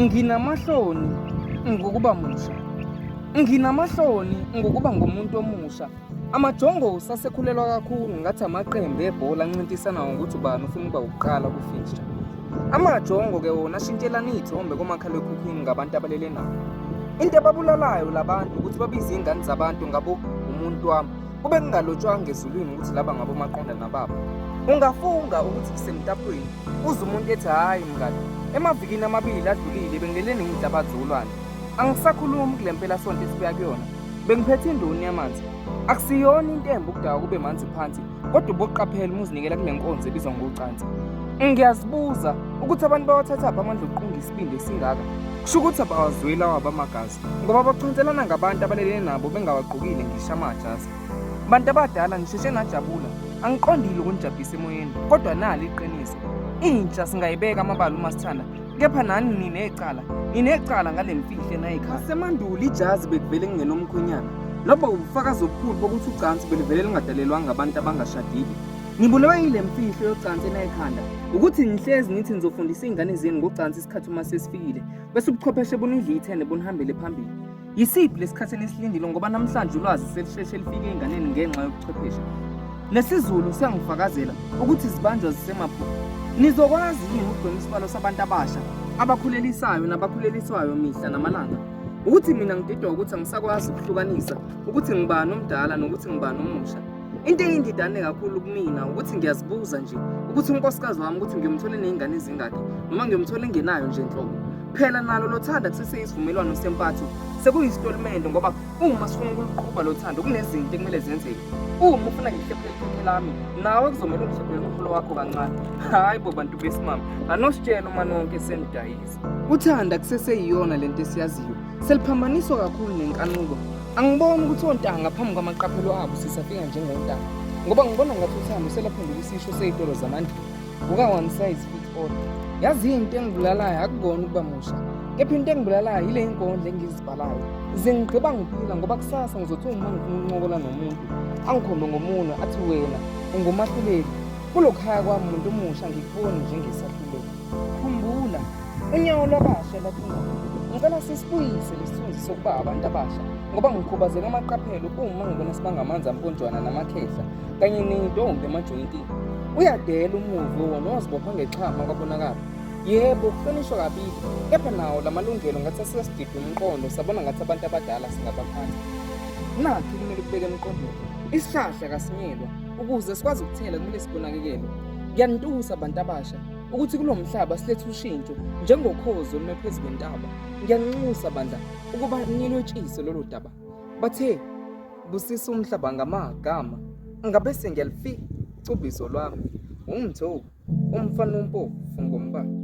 Nginamahloni ngokuba musha. Nginamahloni ngokuba ngumuntu omusha. Amajongosi asekhulelwa kakhulu ngathi amaqembu ebhola ancintisana ngokuthi ubani ufuna ukuba ukuqala ku-fixture. Amajongo-ke wona ashintshelana iy'thombe komakhalekhukhwini ngabantu abalele nabo. Into ebabulalayo labantu ukuthi babize iy'ngane zabantu ngabo umuntu wami. Kube kungalotshwanga ezulwini ukuthi laba ngabomaqonda nababa. Ungafunga ukuthi kusemtapweni uze umuntu ethi hhayi mngani, emavikini amabili adlulile bengilele ney'nhlabathi zolwandle. Angisakhulumi kule mpelasonto esibuya kuyona. Bengiphethe indoni yamanzi. Akusiyona into embi ukudakwa kube manzi phansi, kodwa uboqaphela uma uzinikela kule nkonzo ebizwa ngocansi. Ngiyazibuza ukuthi abantu bawathathaphi amandla okuqunga isibindi esingaka. Kusho ukuthi abawazweli awabo amagazi ngoba baconselana ngabantu abalele nabo bengawagqokile ngisho amajazi. Bantu abadala ngisheshe ngajabula, angiqondile ukunijabhisa emoyeni, kodwa nali iqiniso. Intsha singayibeka amabala uma sithanda, kepha nani ninecala, ninecala ngale mfihlo enayikhaya. Semandulo ijazi bekuvele kungena umkhwenyana. Lobo ubufakazi obukhulu bokuthi ucansi belivele lungadalelwanga abantu abangashadile. Nibulewe yile mfihlo yocansi enayikhanda, ukuthi nihlezi nithi nizofundisa iy'ngane zenu ngocansi isikhathi uma sesifikile, bese ubuchwepheshe bunidla ithende bunihambele phambili. Yisiphi lesikhathi enisilindile ngoba namhlanje ulwazi selisheshe lifike ey'nganeni ngenxa yobuchwepheshe. NesiZulu siyangifakazela ukuthi zibanjwa zisemaphupho. Nizokwazi yini ukugwema isibalo sabantu abasha abakhulelisayo nabakhuleliswayo mihla namalanga? Ukuthi mina ngididwa ukuthi angisakwazi ukuhlukanisa ukuthi ngibani omdala nokuthi ngibani omusha. Into eyindidane kakhulu kumina ukuthi ngiyazibuza nje ukuthi unkosikazi wami ukuthi ngiyomthola eney'ngane ezingaki noma ngiyomthola engenayo nje nhlobo. Phela nalo lothanda kuseseyisivumelwano sempatho sekuyisitolimende ngoba uma sifuna ukuluqhuba lo thando kunezinto ekumele zenzeke. Uma ufuna ngihlephule ikhekhe lami nawe kuzomele ungihlephulele umholo wakho kancane. Hayi bo bantu besimame, anositshela uma nonke senidayisa. Uthanda kuseseyiyona lento esiyaziyo. Seliphambaniswa kakhulu nenkanuko. Angiboni ukuthi ontanga phambi kwamaqaphelo abo sisafika njengontanga. Ngoba ngibona ngathi uthando selaphendula isisho sey'tolo zamandulo. Buka one size fits all. Yazi into engibulalayo akukona ukuba musha. Kepha into engibulalayo yile inkondlo engizibhalayo. Zingigqiba ngiphila ngoba kusasa ngizothi uma ngifuna ukuncokola nomuntu angikhombe ngomunwe athi wena ungumahluleli. Kulokhaya kwami muntu omusha ngikuboni njengesahluleli. Khumbula, unyawo lwabasha laphuma. Ngicela sisibuyise lesithunzi sokuba abantu abasha ngoba ngikhubazeka amaqaphelo uma ngibona sibanga amanzi amponjwana namakhehla kanye neyintombi emajoyintini. Uyadela umuvi wona wazibopha ngexhama kwabonakala. Yebo, kuhlonishwa kabili, kepha nawo la malungelo ngathi asesidida umqondo sabona ngathi abantu abadala singabaphansi. Nakhu kumele kubeke emqondweni. Isihlahla kasinyelwa ukuze sikwazi ukuthela kumele sikunakekelwe. Ngiyanitusa bantu abasha ukuthi kulo mhlaba silethe ushintsho njengokhozi olume phezu kwentaba. Ngiyanxusa bandla ukuba nilotshise lolu daba. Bathe busisa umhlaba ngamagama ngabe sengiyalifica ubizo lwami umtho umfana ompofu ngombala.